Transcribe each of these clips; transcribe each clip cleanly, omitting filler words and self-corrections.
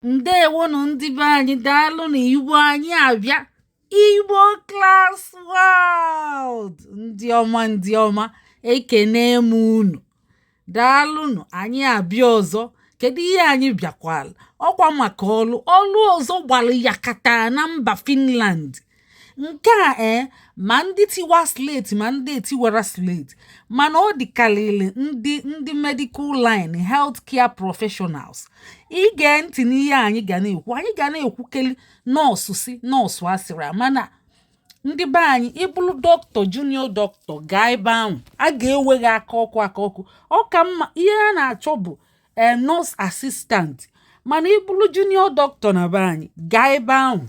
Ndewonụ ndị be anyị, daalụ na Igbo anyị abịa. Igbo Class World, ndị ọma, ndị ọma, ekene m unu. Daalụnụ, anyị abịa ọzọ. Kedu ihe anyị bịakwala? Ọkwa maka ọlụ. Ọlụ ọzọ gbara yakata na mba Finland. Nke a ee, ma ndị tiwa slate, ma ndị etiwara slate, mana ọ dịkarịrị ndị medical line, healthcare professionals. Ige ntị n'ihe anyị ga na-ekwu. Anyị ga na-ekwukeli nọọsụ, si nọọsụ asịrị, mana ndị be anyị, ịbụrụ dọkịta, junior dọkịta, gaa ebe ahụ, a ga-ewe gị aka ọkụ, aka ọkụ. Ọ ka mma ihe a na-achọ bụ ee nurse assistant, mana ịbụrụ junior dọkịta na be anyị, gaa ebe ahụ.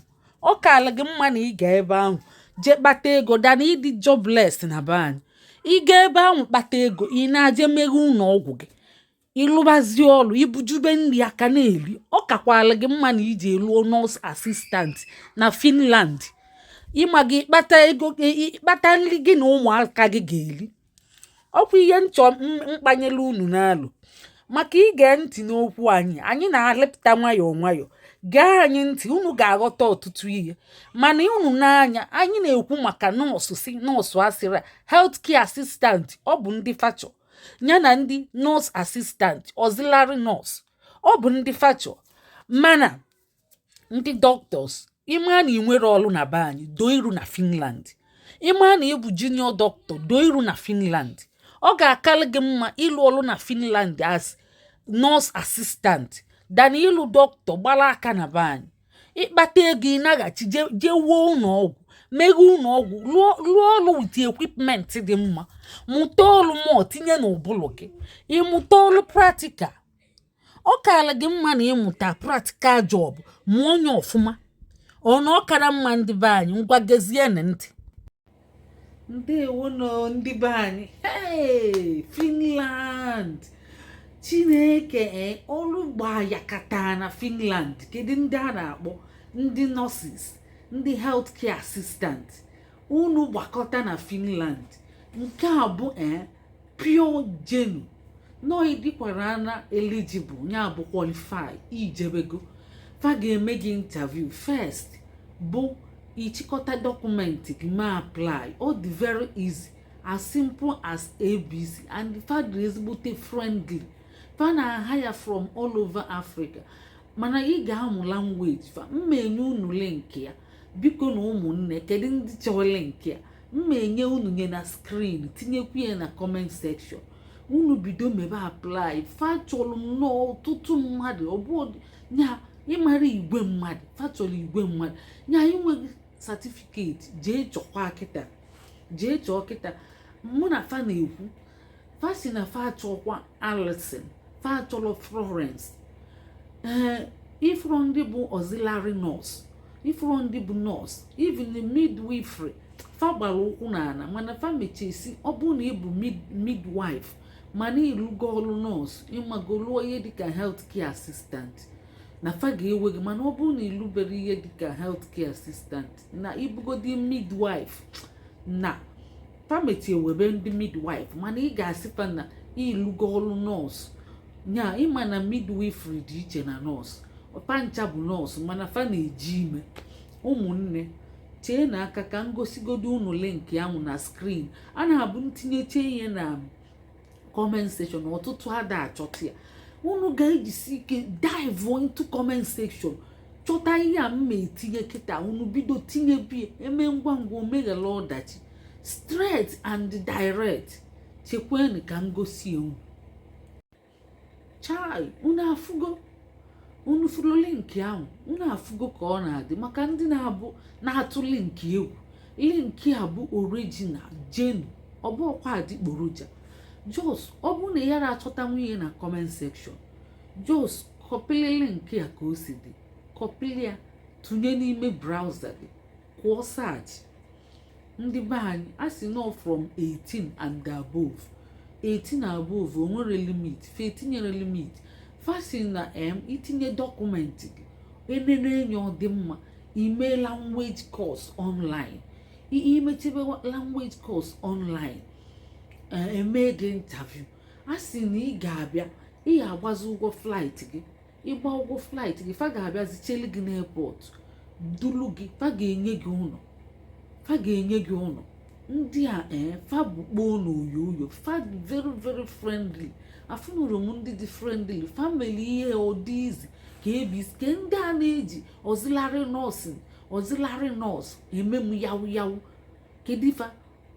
Ọ kaala gị mma na ị gaa ebe ahụ jee kpata ego dana ịdị jobless na be anyị. Ị gaa ebe ahụ kpata ego, ị na-aje meghe ụlọ ọgwụ gị, ịlụbazie ọlụ, ibujube nri aka na-eri. Ọ kakwala gị mma na iji lụọ nurse assistant na Finland. Ịma gị kpata ego, ịkpata nri gị na ụmụaka gị ga-eri. Ọkwa ihe nchọ mkpanyere unu n'alụ maka ige ntị n'okwu anyị. Anyị na-alịpụta nwayọọ nwayọọ. Gee anyị ntị, unu ga-aghọta ọtụtụ ihe. Mana unu n'anya, anyị na-ekwu maka nọọsụ, si nọọsụ asịrị, healthcare assistant, ọ bụ ndị fachọ ya na ndị nurse assistant, auxiliary nurse, ọ bụ ndị fachọ. Mana ndị doctors, ịma na ị nwere ọrụ na be anyị, doo iru na Finland. Ịma na ị bụ junior doctor, doo iru na Finland. Ọ ga-akarị gị mma ịlụ ọrụ na Finland as nurse assistant than ịlụ dọkịta gbara aka na be anyị. Ịkpata ego, ịnaghachi jee wuo ụlọ ọgwụ, meghe ụlọ ọgwụ, lụọ ọrụ with equipment dị mma, mụta ọrụ mụọ, tinye n'ụbụlụ gị, ịmụta ọrụ practical. Ọ kaala gị mma na ịmụta practical job, mụọ onye ọfụma. Ọ na ọ kara mma. Ndị be anyị, ngwa gezienụ ntị. Ndewonụ ndị be anyị. Hey, Finland! Chineke e, ọrụ gbaa yakata na Finland. Kedu ndị a na-akpọ? Ndị nurses, ndị healthcare assistant, unu gbakọta na Finland. Nke a bụ pure genuine nọ, ịdịkwara na eligible, ya bụ qualify, ijebego. Fa ga-eme gị interview first, bụ ịchịkọta document gị ma apply. Ọ dị very easy, as simple as ABC, and fa dị ezigbote friendly. Fa na-hire from all over Africa, mana ị ga-amụ language fa. Mma enye unu link ya, biko. Na ụmụnne, kedu ndị chọrọ link ya? Mma enye unu nye na screen, tinyekwu ya na comment section. Unu bido mebe apply. Fa chọrọ nnọọ ọtụtụ mmadụ. Ọ bụ nya ịmara igwe mmadụ, fa chọrọ igwe mmadụ. Nya inweghị certificate, jee chọkwa kịta, jee chọọ kịta. Mụ na fa na-ekwu, fa si na fa chọkwa Alison, fa chọrọ Florence, ee, ifuru ndị bụ auxiliary nurse, ifuru ndị bụ nurse, even the midwifery. Fa gbara ụkwụ n'ala, mana fa mechesi ọ bụrụ na ị bụ midwife, mana ịlụgo ọrụ nọọsụ, ịmago lụọ ihe dịka health care assistant, na fa ga-ewe gị. Mana ọ bụrụ na ịlụbere ihe dịka health care assistant, na ibugodi midwife, na fa mechie webe ndị midwife. Mana ị ga-asị fa na ịlụgo ọrụ nọọsụ, nya ịma na midwifery dị iche na nọọsụ. Pancha bụ nọọsụ, mana fa na-eji ime. Ụmụnne, chee na aka ka m gosigodo unu link ahụ na screen. A na-abụ ntinyeche ihe na comment section, ọtụtụ ada achọta ya. Unu ga-ejisi ike dive into comment section, chọta ihe a mma etinye kịta. Unu bido tinye bie, eme ngwa ngwa, omeghela ọdachi, straight and direct. Chekwenụ ka m gosi unu. Chai, unu afụgo? Unu fụrụ link ahụ? Unu afụgo ka ọ na-adị? Maka ndị na-abụ na-atụ link egwu, link a bụ original, genuine, ọ bụ ọkwa adịgboroja. Just ọ bụrụ na ị yara achọta nwunye na comment section, just copylị link a ka o si dị. Copylị ya, tụnye n'ime browser gị, kwụọ search. Ndị be anyị, a sị nọ from 18 and above, 18 above, o nwere limit? Fa etinyere limit. Fa si na m itinye document gị, enene enyo, ọ dị mma, ime language course online. Imechebe language course online, eme gị interview. A sị na ị ga-abịa, ị ga-agbazi ụgwọ flight gị. Ịgba ụgwọ flight gị, fa ga-abịazi cheli gị n'airport, dulu gị. Fa ga-enye gị ụlọ, fa ga-enye gị ụlọ. Ndị a, ee, fa bụ kpoo na oyoyo. Fa very very friendly. Afụnụrụ m ndị dị friendly. Family ihe ọ dị izi ka ebis ke ndị a na-eji auxiliary nursing, auxiliary nurse eme m yawu yawu. Kedu ife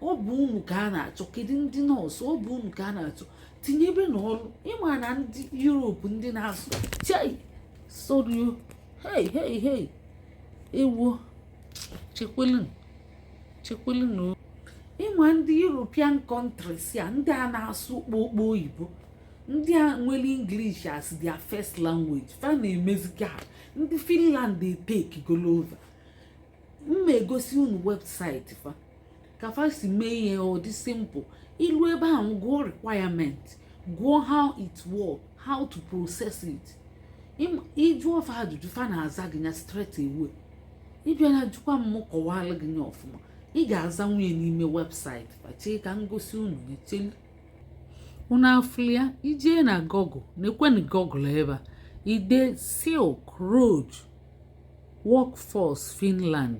ọ bụ unu ka a na-achọ? Kedu ndị nọọsụ ọ bụ unu ka a na-achọ? Tinyebe n'ọrụ. Ịma na ndị Europe, ndị na-asụ, chei, sorry o, hey hey hey, ewo, chekwelu, chekwelu na ịma ndị European countries a, ndị a na-asụ okpokpo oyibo, ndị a nwere English as their first language, fa na-emezika ha. Ndị Finland e-take golo over. M egosi unu website fa ka fa si mee ihe. Ọ dị simple. Ilu ebe ahụ, gụọ requirement, gụọ how it work, how to process it. Ịjụọ fa ajụjụ, fa na-aza gị ya straight away. Ịbịa na jụkwa m, kọwalụ gị ya ọfụma. Ị ga-aza nwunye n'ime website fa. Chee ka m gosi unu ya. Cheli unu afụlia. Ijee na Google, na-ekweni Google ebe a, ide Silk Road Workforce Finland.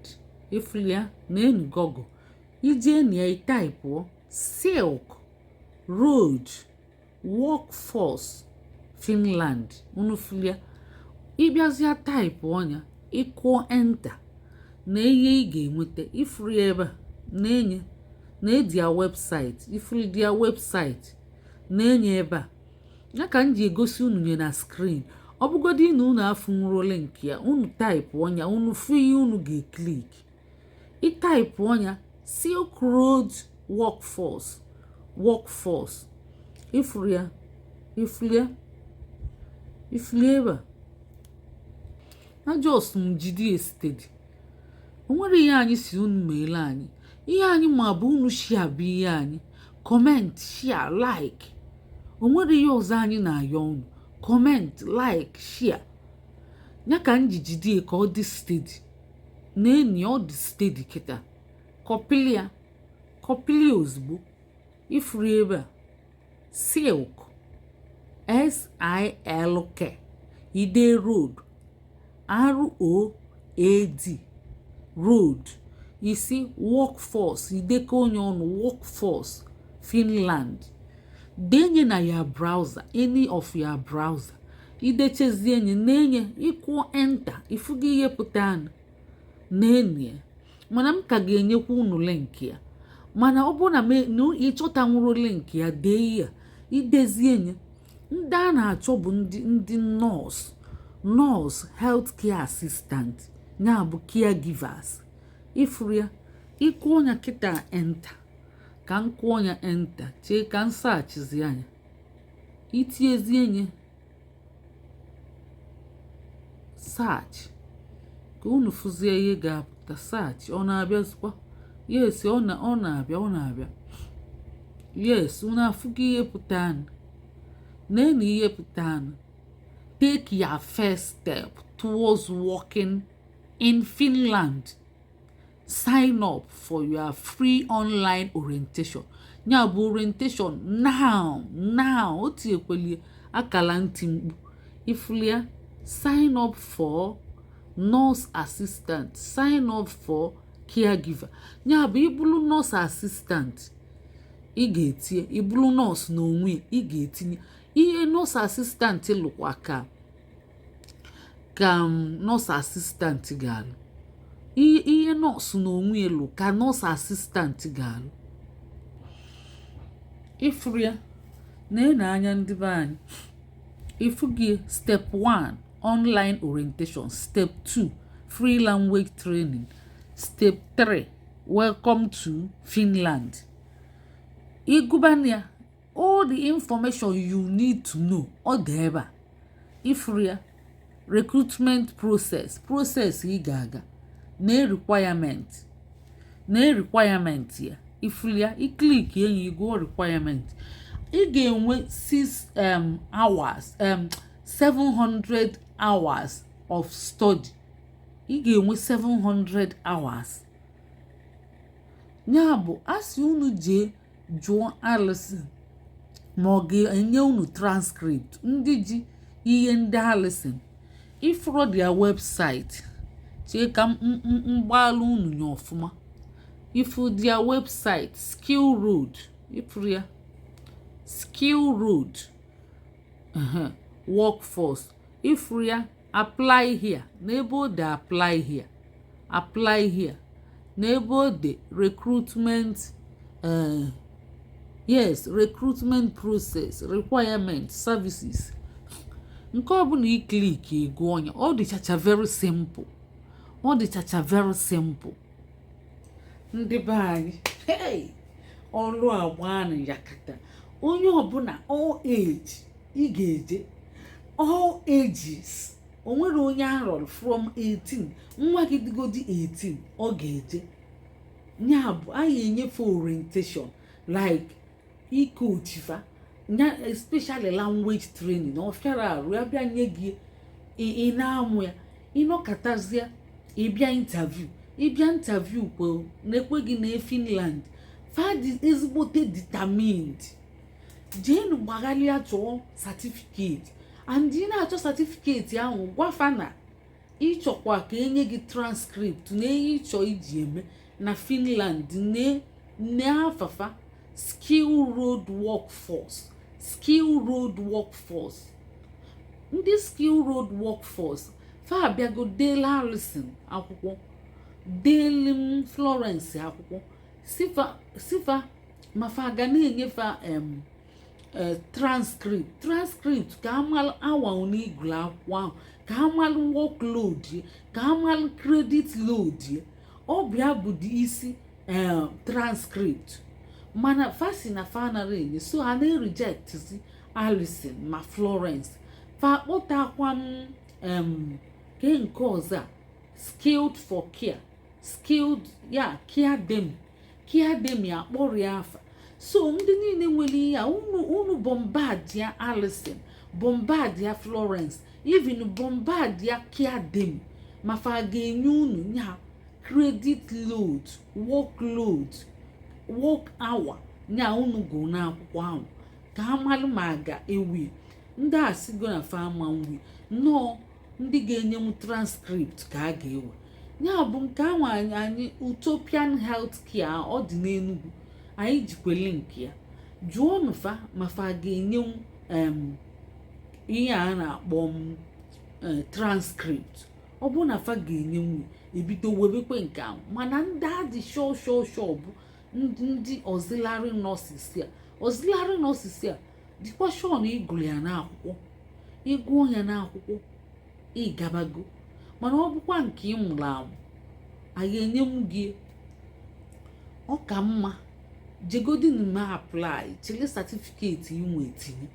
Ifulia na enu Google, ijee na ya, ị-type ụọ Silk Road Workforce Finland. Unu fulia, ịbịazịa type ọnya, ịkụọ enter na ihe ị ga-enweta. Ifuru ya ebe a na-enye na their website. Ifuru their website na-enye ebe a ya ka m ji egosi unu nye na screen. Ọ bụgodị na unu afụnwuro link ya, unu type ọnya, unu fụ ihe unu ga-e-click. Ị-type ọnya Silk Road Workforce, ifuru ya, ifuru ya, ifuru ebe a na just m jide steady. O nwere ihe anyị si unu meele anyị. Ihe anyị ma bụ unu share bụ ihe anyị comment, share, like. O nwere ihe ọzọ anyị na-ayọ unu: comment, like, share. Ya ka m ji jide ka ọ dị steady na enyi. Ọ dị steady kịta. Copy ya, copy ya ozugbo. Ifuru ebe a, Silk, Silk, ide Road, Road, Road, isi Workforce, idekọ onye ọnụ Workforce Finland. Denye na ya browser, any of your browser. Idechezie nye na-enye, ịkwụọ enter, ifugo ihe pụta na-enye. Mana m ka ga-enyekwa unu link ya. Mana ọ bụrụ na ịchọtanwuru link ya, dee ya, idezie nye. Ndị a na-achọ bụ ndị nọọsụ, health care assistant, ya bụ caregivers. Ifuru ya, ịkụọ ya kịta enter. Ka m kụọ ya enter, chee ka m search izi anya. Itiezie nye search ka unu fụzie ihe ga-apụta. Search, ọ na-abịazikwa. Yes, ọ na-abịa, ọ na-abịa. Yes, unu afụgo ihe pụta na-enu ihe pụta. "Take your first step towards working in Finland. Sign up for your free online orientation." Ya bụ orientation now now. O tinyekwelie akala ntị mkpu. Ifulia, sign up for nurse assistant, sign up for caregiver. Ya bụ ịbụrụ nurse assistant, ị ga-etinye. Ịbụrụ nọọsụ n'onwe, ị ga-etinye ihe nurse assistant lụkwa ka nurse assistant ga-alụ ihe nọọsụ n'onwe ya lụ ka nurse assistant ga-alụ. Ifuru ya na anya ndị be anyị. Ifugie step 1, online orientation; step 2, free language training; step 3, welcome to Finland. Ịgụbana ya, all the information you need to know, ọ dị ebe a. Ifuru ya, recruitment process ị ga-aga na requirement, na requirement ya. Ifuru ya, i-click enyi, gụọ requirement. Ị ga-enwe 6 hours, 700 hours of study. Ị ga-enwe 700 hours. Ya bụ a sị unu jee jụọ Alison ma ọ ga-enye unu transcript. Ndị ji Ihe ndị Alison ifụrụ, their website, chee ka mgbalụ unu nya ọfụma. Ifu their website, Skill Road, ifuru ya, Skill Road Workforce, ifuru ya. Apply here, n'ebe o de apply here, apply here, n'ebe o de recruitment, yes, recruitment process, requirement, services. Nke ọbụla i click, ego ọnya, ọ dịchacha very simple, ọ dịchacha very simple. Ndị be anyị, hey, ọlụ agbanụ yakata. Onye ọbụla, all age, ị ga-eje, all ages, o nwere onye arọrọ. From 18, nwa gị dịgodi 18, ọ ga-eje. Ya bụ anyị enyefe orientation, like ikochifa nya, especially language training. Ọ fịara arụ ya bịa nye gị, ị na-amụ ya, ịnọkọtazie, ịbịa interview. Ịbịa interview kwe na-ekwe gị na Finland fadị ezigbote determined. Jeenu gbaghalịa chọọ certificate, and ị na-achọ certificate ahụ, gwafa na ịchọkwa ka enye gị transcript na ihe ịchọ iji eme na Finland. Ne ne afafa Skill Road Workforce, Skill Road Workforce. Ndị Skill Road Workforce fa abịago deela Alison akwụkwọ, deeli Florence akwụkwọ, sifa sifa ma fa ga na-enyefe transcript, transcript ka amalụ awa one igụrụ akwụkwọ ahụ, ka amalụ workload ya, ka amalụ credit load ya. Ọ bịa bụ dị isi transcript, mana fa si na fa nara enye, so ha na-rejectzi Alison ma Florence. Fa kpọtakwa m ke nke ọzọ a, Skilled for Care, Skilled ya, Caredemy, Caredemy akpọrọ ya afa. So ndị niile nwere ihe a, unu bombard ya Alison, bombard ya Florence, even bombard ya Caredemy, ma fa ga-enye unu nya credit load, workload, work hour nya unu gụ n'akwụkwọ ahụ, ka amalụ ma a ga-ewi. Ndị a sigo na fa ama nwi nnọọ, ndị ga-enyenwu transcript ka a ga-ewe. Ya bụ nke ahụ anyị Utopian Healthcare, ọ dị n'Enugu. Anyị jikwa link ya. Jụọnụ fa ma fa ga-enyenwu ihe a na-akpọ m transcript. Ọ bụrụ na fa ga-enyenwu, ebido webekwe nke ahụ. Mana ndị adị sure sure sure bụ ndị auxiliary nurses a. Auxiliary nurses a dịkwa sure na ịgụrụ ya n'akwụkwọ. Ịgụọ ya n'akwụkwọ, ịgabago. Mana ọ bụkwa nke ị mụrụ amụ, a ga-enyenwu gị, ọ ka mma jegodin me apply, chile certificate inwe, tinye.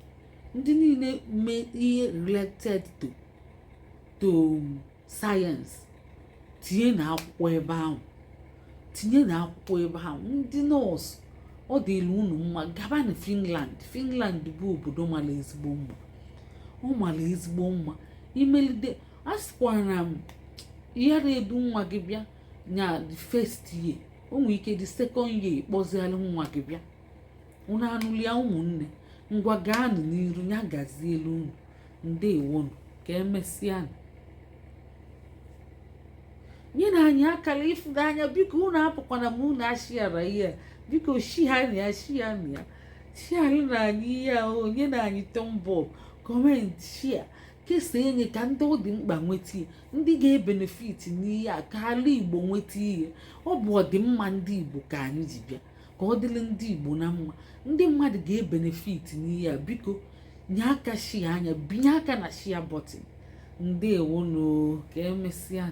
Ndị niile mee ihe related to science, tinye na akwụkwọ ebe ahụ, tinye na akwụkwọ ebe ahụ. Ndị nọọsụ, ọ dịrị unu mma, gaba na Finland. Finland bụ obodo mara ezigbo mma, ọ mara ezigbo mma. Imelide, a sịkwara m yara edu nwa gị bịa nya the first year, o nwere ike the second year kpọzialụ nwa gị bịa. Unu anụlia, ụmụnne? Ngwa, gaanụ n'iru, ya gazielu unu. Ndewonu, ka emesịanụ. Nye na anyị akara ịfụnanya, biko. Unu apụkwana ma unu ashiara ihe a, biko. Share ya, share ya, share na anyị ihe a. Onye na anyị thumb up, comment, share, kesaa enye ka ndị ọ dị mkpa nweta ihe, ndị ga-ebenefit n'ihe a, ka ala Igbo nweta ihe. Ọ bụ ọdịmma ndị Igbo ka anyị ji bịa, ka ọ dịrị ndị Igbo na mma. Ndị mmadụ ga-ebenefit n'ihe a. Biko, nye aka share anya, binye aka na share button. Ndewonu, ka emesịa.